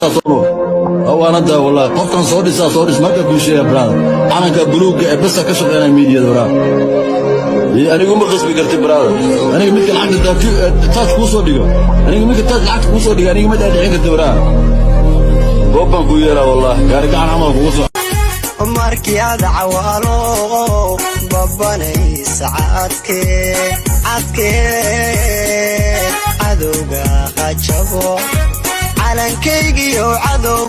Waanada wallahi, qofkan soo dhisaa, soo dhis. Marka kuu sheega, brother, calanka buluugga ee besa ka shaqeynaya miidiyada, brother, anigu ma qasbi karti, brother. Aniga midka lacagta Taaj kuu soo dhigo, aniga midka Taaj lacagta kuu soo dhigo, aniga ma dhaadhicin karti, brother. Goob baan kuu yeeraa, wallahi, gaari gacan camal kugu soo. Markii aad cawaalo babanaysa cadke cadke, cadowga hajabo, calankaygiyo cadow.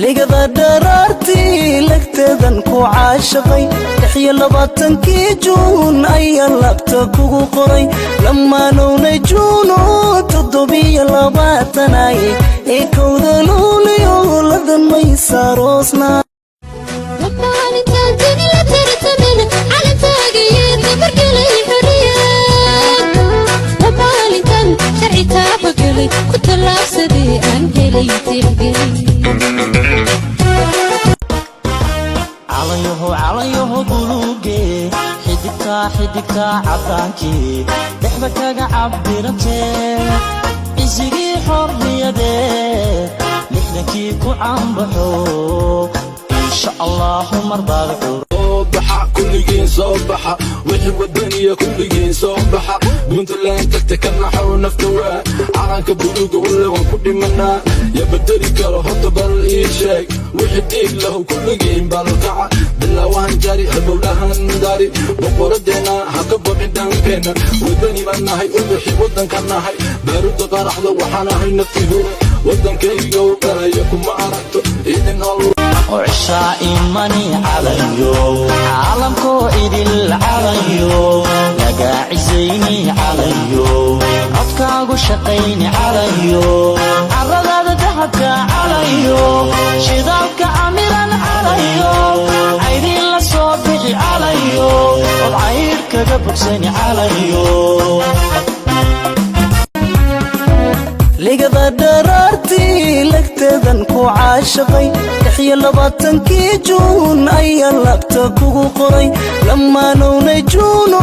Ligada dharaartii lagteedan ku caashaqay, 26-kii Juun ayaa labta kugu qoray. Lamaanowna Juuno 27ay ee 1-da Luuliyo ladan maysaroosna. Maalintaan la tartamin calantaagaiyo dabargelay xorriyad. Waa maalintan sharci taabagelay, ku tallaabsaday, aan helay tixgelin. Calanyaho, calanyaho buluuge, xidigtaa, xidigtaa caddaankii dhexda kaga cabirantee, cisigii xorriyadee 60-kii ku caanbaxo, insha Allahu marbaad cur. Soo baxa kulligiin, soo baxa wixii wadaniya, kulligiin soo baxa. Puntland tagta ka naxow nafta, waa calanka buluuga wlle, waan ku dhimanaa. Ya bedeli karo horta, bal ii sheeg? Wixii dhiig lahu kulligiin balkaca, bilaawahan jari, halbowlahan dari, boqoradeenna ha ka baqin dhankeenna. Wadani baan nahay, ubixi waddanka nahay, baaruda qaraxda waxaan ahay nafti hure waddankayga u dhalaya, kuma aragto idin Allah. Oo cishaa imani calanyo, caalamkoo idil calanyo, lagaa cisayni calanyo, codkaagu shaqayni calanyo, caradaada dahabka calanyo, shidaalka camiran calanyo, caydin la soo bixi calanyo, od caydh kaga bogsani calanyo. Ligada dharaartii lagteedan ku caashaqay, 26-kii Juun ayaa labta kugu qoray. Lamaanowna Juuno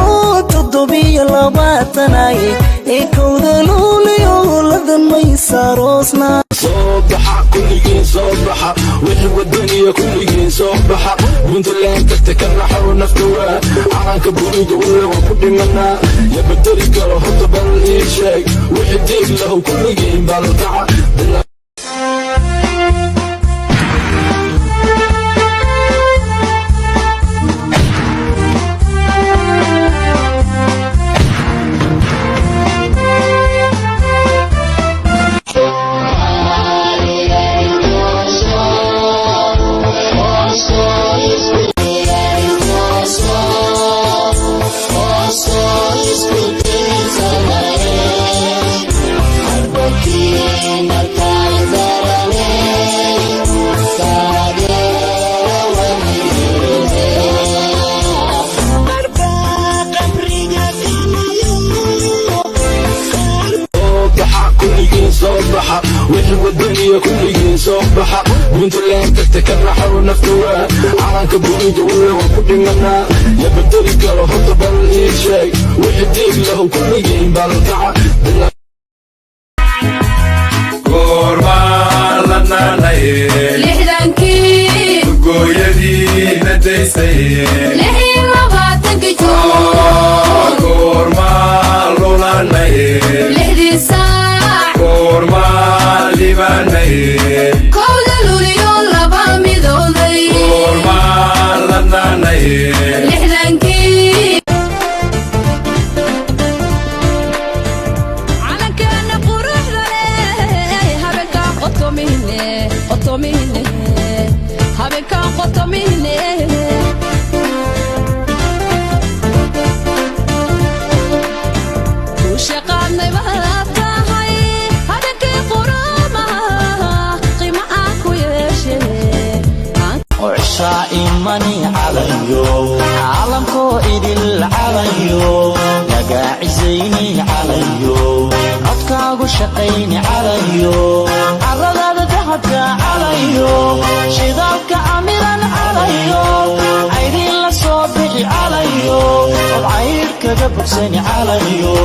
27ay ee 1-da Luuliyo ladan maysaroosna. Soo baxa kulligiin, soo baxa wixii wadaniya, kulligiin soo baxa. Puntland tagta ka naxow nafta, waa calanka buluuga wlle, waan ku dhimanaa. Ya bedeli karo horta, bal ii sheeg? Wixii dhiig lahu kulligiin balkaca. Soo baxa kulligiin, soo baxa wixii wadaniya, kulligiin soo baxa. Puntland tagta ka naxow nafta, waa calanka buluuga wlle, waan ku dhimanaa. Ya bedeli karo horta, bal ii sheeg? Wixii dhiig lahu kulligiin balkaca. Goormaan la naanaye? 60-kii. Gooyadii na daysaye. 26-kii Juun. Goormaan lulanaye? 6-dii saac. Goormaan libaanaye? 1-da Luliyo laba midowday. Goormaan la naanaye? 60-kii. Calankeena quruxda leh habeenkaan qotomihne, qotomihne, habeenkaan qotomihne. Kushaqaadnay baad tahay habeenkii qurumaha, qiimo aan ku yeeshee. Oo cishaa imani calanyo, caalamkoo idil calanyo, lagaa cisayni calanyo, codkaagu shaqayni calanyo, caradaada dahabka calanyo, shidaalka camiran calanyo, caydin la soo bixi calanyo, od caydh kaga bogsani calanyo.